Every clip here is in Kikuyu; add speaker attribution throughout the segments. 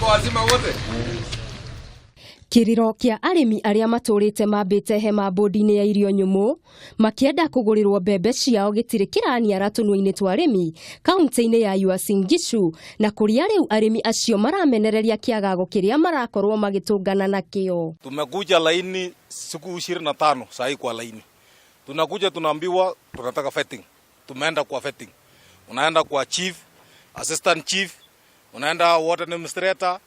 Speaker 1: Wazima wote.
Speaker 2: Kĩrĩro kĩa arĩmi arĩa matũrĩte mambĩte hema bodi-inĩ ya irio nyũmũ makĩenda kũgũrĩrwo mbembe ciao gĩtirĩ kĩraniara tũnua-inĩ twa arĩmi kaunti-inĩ ya Uasin Gishu, na kũrĩa rĩu arĩmi acio maramenereria kĩagago kĩrĩa marakorwo magĩtũngana nakĩo.
Speaker 3: Tumekuja laini siku 25 saa kwa laini, tunakuja tunaambiwa tunataka vetting. Tumeenda kwa vetting, unaenda kwa chief, assistant chief, unaenda ward administrator,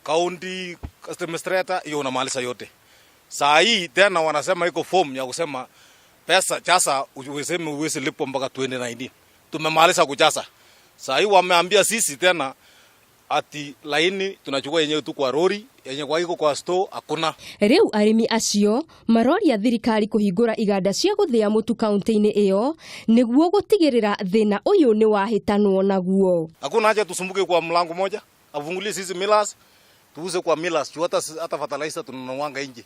Speaker 3: county administrator, hiyo unamaliza yote. Saa hii tena wanasema iko form ya kusema pesa chasa useme uwezi lipo mpaka 2019. Tumemaliza kujaza. Saa hii wameambia sisi tena ati laini tunachukua yenyewe tu kwa rori yenye kwa iko kwa store hakuna.
Speaker 2: Rĩu arĩmi acio maroria thirikari kũhingũra iganda cia gũthĩa mũtu kaunti-inĩ ĩyo nĩguo gũtigĩrĩra thĩna ũyũ nĩ wahĩtanwo naguo.
Speaker 3: Hakuna haja tusumbuke kwa mlango moja, afungulie sisi millers tuuze kwa millers juu hata fertilizer tunanunuanga nje.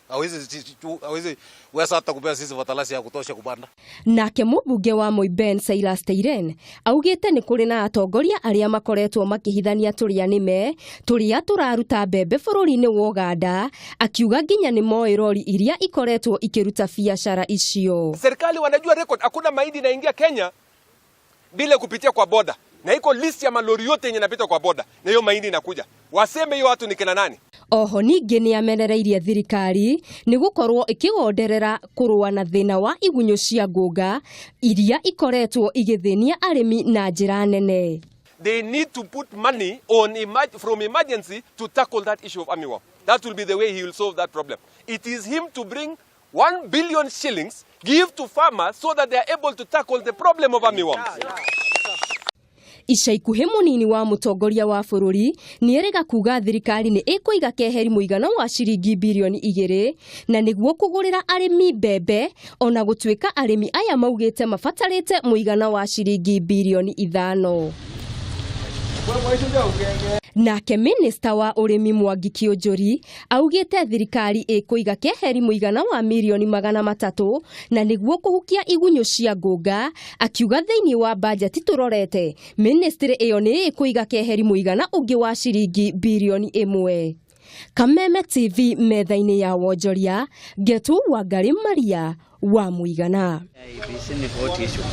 Speaker 3: Hawezi weza hata kupea sisi fertilizer ya kutosha kupanda.
Speaker 2: Nake mũmbunge wa Moiben Silas Teiren augĩte nĩ kũrĩ na atongoria arĩa makoretwo makĩhithania tũrĩa nĩme tũrĩa tũraruta mbembe bũrũri-inĩ wa Uganda, akiuga nginya nĩ moĩ rori iria ikoretwo ikĩruta biacara icio.
Speaker 1: Serikali wanajua record, hakuna mahindi inaingia Kenya bila kupitia kwa boda, na iko list ya malori yote yenye inapita kwa boda, na hiyo mahindi inakuja. Waseme hiyo watu ni kina nani?
Speaker 2: Oho ningĩ nĩ amenereirie thirikari nĩ gũkorwo ĩkĩgonderera kũrũa na thĩna wa igunyũ cia ngũnga iria ikoretwo igĩthĩnia arĩmi na njĩra nene.
Speaker 1: They need to put money on from emergency to tackle that issue of armyworm. That will be the way he will solve that problem. It is him to bring 1 billion shillings, give to farmers so that they are able to tackle the problem of armyworms.
Speaker 2: Ica ikuhĩ mũnini wa mũtongoria wa bũrũri nĩerĩga kuga thirikari nĩ ĩkũiga keheri mũigana wa ciringi birioni 2 na nĩguo kũgũrĩra arĩmi mbembe, ona gũtuĩka arĩmi aya maugĩte mabatarĩte mũigana wa ciringi birioni 5. Nake minista wa ũrĩmi Mwangi Kiunjuri augĩte thirikari ĩkũiga keheri mũigana wa mirioni 300 na nĩguo kũhukia igunyũ cia ngũnga, akiuga thĩinĩ wa bajeti tũrorete ministry ĩyo nĩ ĩkũiga keheri mũigana ũngĩ wa ciringi birioni 1. Kameme TV, metha-inĩ ya wonjoria Ngetu Wangari Maria wa Mũigana.
Speaker 4: IEBC ni hot issue.